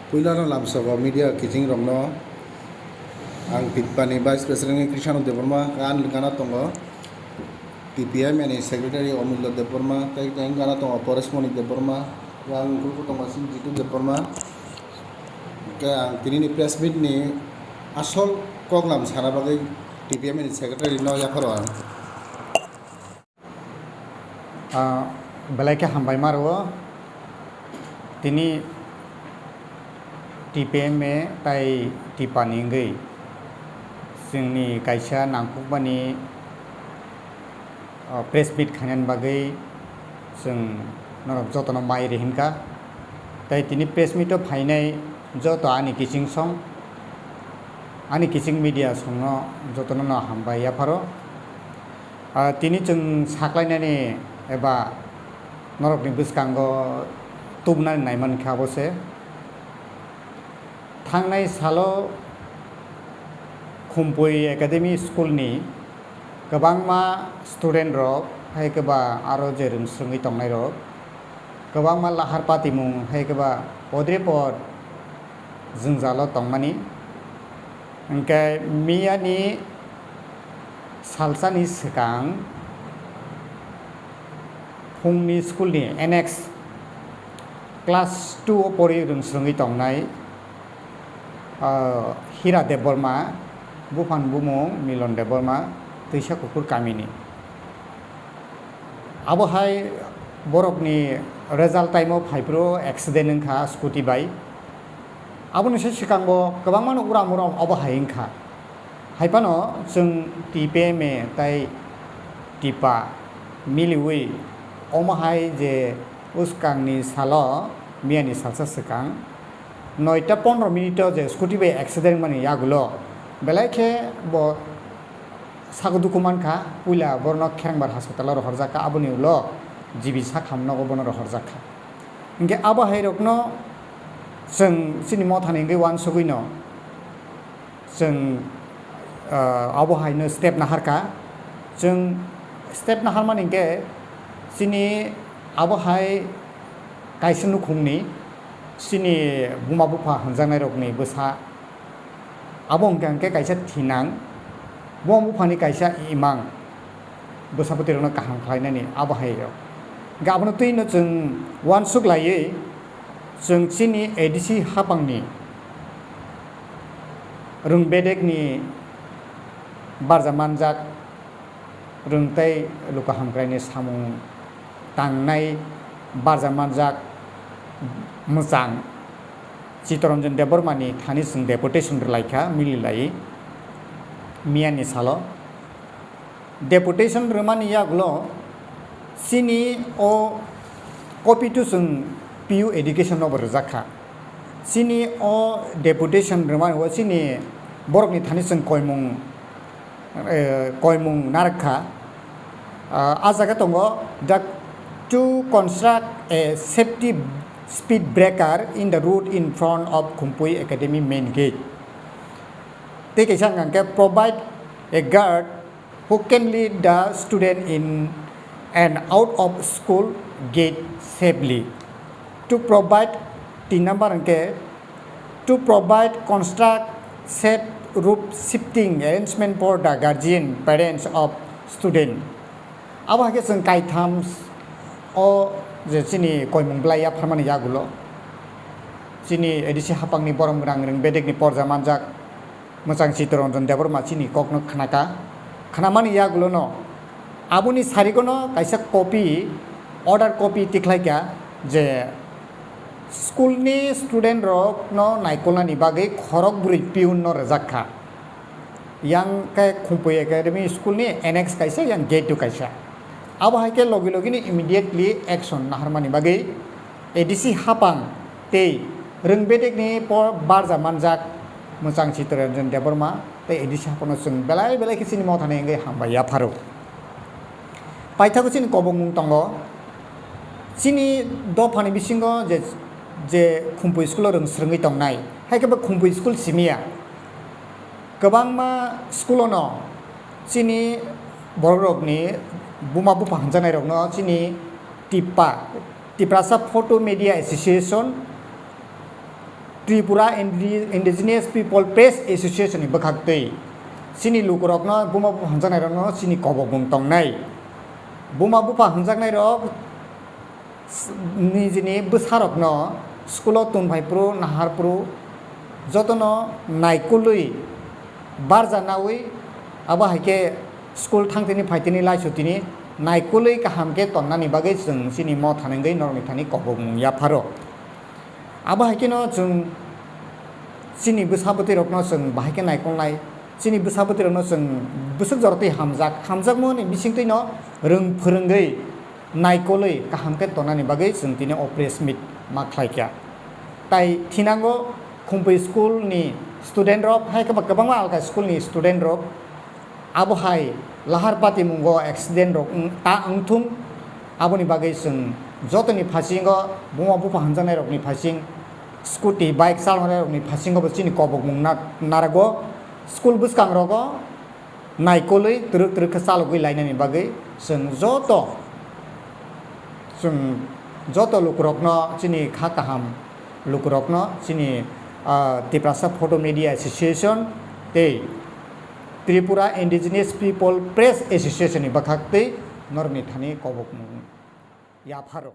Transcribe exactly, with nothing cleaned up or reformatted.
Puilano lamsogo media kiching rokno ang Tipani Vice President Krishna Debbarma, ang gana tongo T P M ni Secretary Omulya Debbarma, tei ang gana tongo Paresh Moni Debbarma, ang kuku tongo Jitu Debbarma. Hingke ang tinini press meet ni asol koklam sana bagwi T P M ni Secretary no yapharo ang. Ah, belai khe hambai ma rwo. Tini T P M A tai Tipani wngwi chwngni kaisa nangkukmani, ah, press meet khainani bagwi chwng norok jotono mai rihikha. Tai tini press meet o phainai joto ani kiching song, ani kiching media songno jotono no hambai yapharo. Ah, tini chwng saklainani eba norokni bwskango tubunani naimankha abo se. Thangnai salo Khumpui Academy School ni kwbangma student rok, hai khe ba aro je rwng swrwngwi tongnai rok, kwbangma lahar patimung, hai khe ba podre pod jwngjalo tongmani. Hingke miyani salsani swkang phungni school ni N X class two o pori rwng swrwngwi tongnai, ah, Hira Debbarma, buphang bumung Milon Debbarma, Twisa Kukur kamini. Abo hai borokni result time o phaiphuru accident wngkha scooty bai. Aboni se swkang bo kwbangmano uram uram obo hai wngkha. Hai phano chwng T P M A tai Tipa miliwi omo hai je bwskangni salo miyani salsa swkang noita pondro minute o je scooty bai accident wngmani yagulo belai khe bo sago dukhu mankha, puila borokno Kherengbar hospital o rohorjak kha, aboni ulo G B sak hamnogo bono rohorjak kha. Hinkhe abo hai rokno chwng chini mothani wngwi uansugwino chwng, ah, abo haino step naharkha. Chwng step naharmani hinkhe chini abo hai kaisa nukhungni chini buma bupha hwnjaknairokni bwsa. Abo hwnkha hwnkhe kaisa thinang, buma buphani kaisa imang, bwsapoti rokno kaham khlainani abo hai rok. Hwnkhe abono twino chwng uansuk laiwi chwng chini A D C hapangni rwng bedekni barja manjak rwng tei luka hamkraini samung tangnai barja manjak mwchang Chittaranjan Debbarmani thani chwng deputation rwlaikha mililai miyani salo. Deputation rwmani yagulo chini o copy to chwng P U education nobo rwjak kha. Chini o deputation rwmani o chini borokni thani chwng koimung eh, koimung narwk kha. Ah, a jaga tongo, the to construct a safety speed breaker in the road in front of Khumpui Academy main gate. Tei kaisa hwnkha khe provide a guard who can lead the student in and out of school gate safely. To provide tin number hwnkhe to provide construct safe roof shifting arrangement for the guardian parents of student. Abo hai khe chwng kaitham o je chini koimung belai yapharmani yagulo chini A D C hapangni borom gwnang rwng bedekni porja manjak mwchang Chittaranjan Debbarma chini kokno khnaka. Khnamani yagulono aboni sarigono kaisa copy, order copy tikhlaikha je school ni student rokno naikolnani bagwi khorok bwrwi peon no rwjak kha. Yang khe Khumpui Academy school ni annex kaisa, yang gate o kaisa. Abo hai khe logi logi ni immediately action naharmani bagwi A D C hapang tei rwng bedekni por barja manjak mwchang Chittaranjan Debbarma tei A D C hapangno chwng belai belai khe chini mothani wngwi hambai yapharo. Paithago chini kobongmung tongo. Chini dophani bisingo je, je Khumpui school o rwng swrwngwi tongnai, hai khe bo Khumpui school simiya. Kwbangma school o no chini borok rokni buma bupha hwnjaknai rokno chini Tipa, Tiprasa Photo Media Association, Tripura Indi- Indigenous People Press Association ni bwkhaktwi chini lukurokno, buma bupha hwnjaknairokno chini kobokmung tongnai. Buma bupha hwnjaknairok nijini bwsarokno school-o tonphai phuru, nahar phuru jotono naikolwi barja naui, abo hai khe school thangtini phaitini laisutini naikolwi kaham khe tonnani bagwi chwng chini motha nungwi norokni thani kobokmung yapharo. Abo hai kheno chwng chini bwsa bwtwirokno chwng bahai khe naikolnai, chini bwsa bwtwirokno chwng bwswk jorotwi hamjak, hamjakmani bisingtwino rwng phwrwngwi naikolwi kaham khe tonani bagwi chwng tini o press meet ma khlai kha. Tai thinango Khumpui school ni student rok, hai khe ba kwbangma alka school ni student rok, abo hai lahar patimungo accident rok wng- ta wngthung, aboni bagwi chwng jotoni phasingo, buma bupha hwnjaknai rokni phasing, scooty, bike chalonai rokni phasingo bo chini kobokmung na- narago, school bwskang rogo naikolwi twrwk twrwk khe chalogwi lainani bagwi chwng joto, chwng joto lukurokno, chini kha kaham lukurokno, chini, ah, Tiprasa Photo Media Association tei Tripura Indigenous People Press Association ni bwkhaktwi norokni thani kobokmung yapharo.